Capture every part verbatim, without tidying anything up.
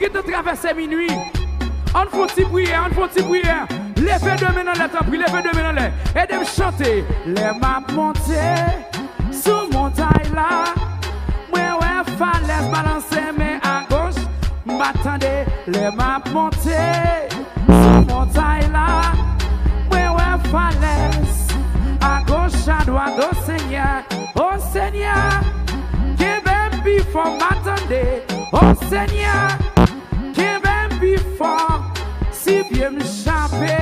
Gentan travèse minui. Ann fè yon ti priyè, ann fè yon ti priyè. Leve de men anlè, tanpri, leve de men anlè. Ede m chante. Lè m ap monte sou montay la, mwen wè falèz balanse men agoch, m pa tande. Lè m ap monte sou montay la, mwen wè falèz agoch, adwat, o Senyè, o Senyè, kenbe m pi fò, m pa tande. O Senyè, kenbe m pi fò. Si pye m chape,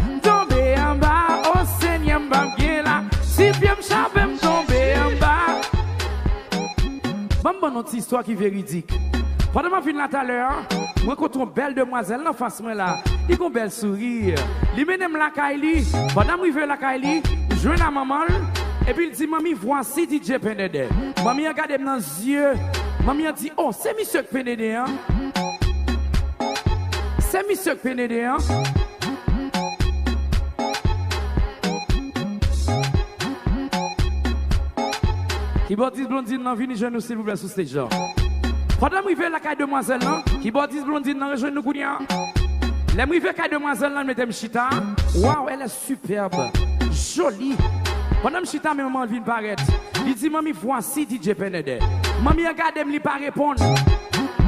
m tonbe anba. O Senyè, m p ap gen la. Si pye m chape, m tonbe anba. Ban m ban nou ti istwa ki veridik. Pandan m ap vin la talè a, mwen kontre yon bèl demwazèl nan fas mwen la. Li gon bèl souri. Li mennen m lakay li. Pandan m rive lakay li, m jwenn a manman l. Epi l di, "Manmi, vwasi D J Pendede." Manmi an gade m nan zye. Manmi an di, "O, se misye k Pendede an? Se misye k Pendede an?" Kibòdis Blondine nan, vini jwenn nou silvouplè sou stage la. Pandan m rive lakay demwazèl lan, kibòdis Blondine nan rejwenn nou kounye a. Lè m rive kay demwazèl lan, l mete m chita. Waw, elle est superbe, jolie. Pandan m chita, men manman vin parèt. Li di, "Manmi, vwasi D J Pendede." Manmi an gade m, li pa reponn.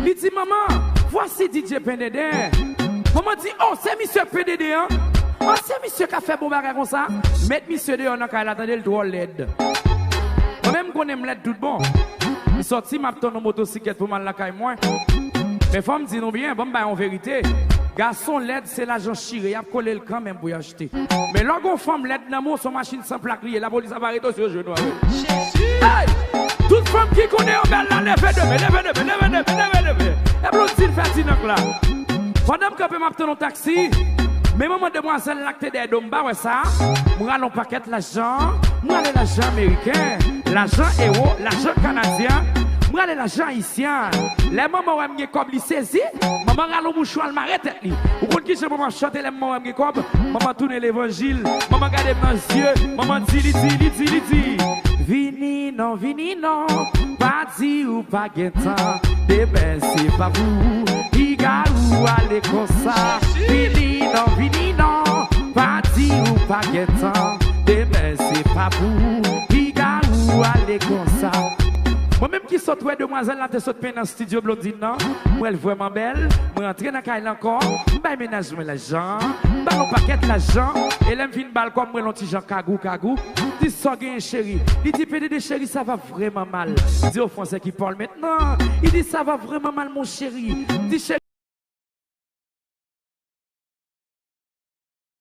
Li di, "Manman, vwasi D J Pendede." Manman di, "O, se misye Pendede an? O, se misye k ap fè bon bagay konsa? Met misye deyò nan kay la, tande, l twò lèd." Mwen menm, m konnen m lèd tout bon. M sòti, m ap tann yon motosiklèt pou m al lakay mwen. Men fò m di nou byen, ban m bay yon verite. Gason lèd, se lajan chire, y ap kole l kanmenm pou y achte. Men lè w gon fanm lèd nan men w, se yon machin san plak li ye, lapolis ap arete w si yo jwenn ou avè l. Hey! Tout fanm ki konnen yo bèl la, leve de men, leve de men, leve de men, leve de men. E Blondine fè ti nòk la. Pandan m kanpe, m ap tann yon taksi. Men manman demwazèl la k te dèyè do m, pa wè sa. M rale yon pakèt lajan. M rale lajan ameriken, lajan ewo, lajan kanadyen. M rale lajan ayisyen. Lè manman wè m gen kòb, li sezi. Manman rale yon mouchwa, l mare tèt li. Ou konn kijan manman chante lè manman wè m gen kòb? Manman tounen levanjil. Manman gade m nan zye. Manman di, li di, li di, li di, "Vini non, vini non. Pa di ou pa gen tan. Demen se pa pou ou. Piga ou ale konsa. Vini non, vini non. Pa di ou pa gen tan. Demen se pa pou ou. Piga ou ale konsa." Mwen menm ki sot wè demwazèl la te sot penyen nan estidyo Blondine nan, m wè l vrèman bèl, mwen antre nan kay la ankò, m bay mennaj mwen lajan, m ba l yon pakèt lajan, e lè m fin ba l kòb, m wè l yon ti jan kagou, kagou. M di, "Sa w genyen, cheri?" Li di, "Pendede, cheri, ça va vraiment mal." M di, "Au français qui parle maintenant." Li di, "Ça va vraiment mal, mon chéri." M di, "Cheri,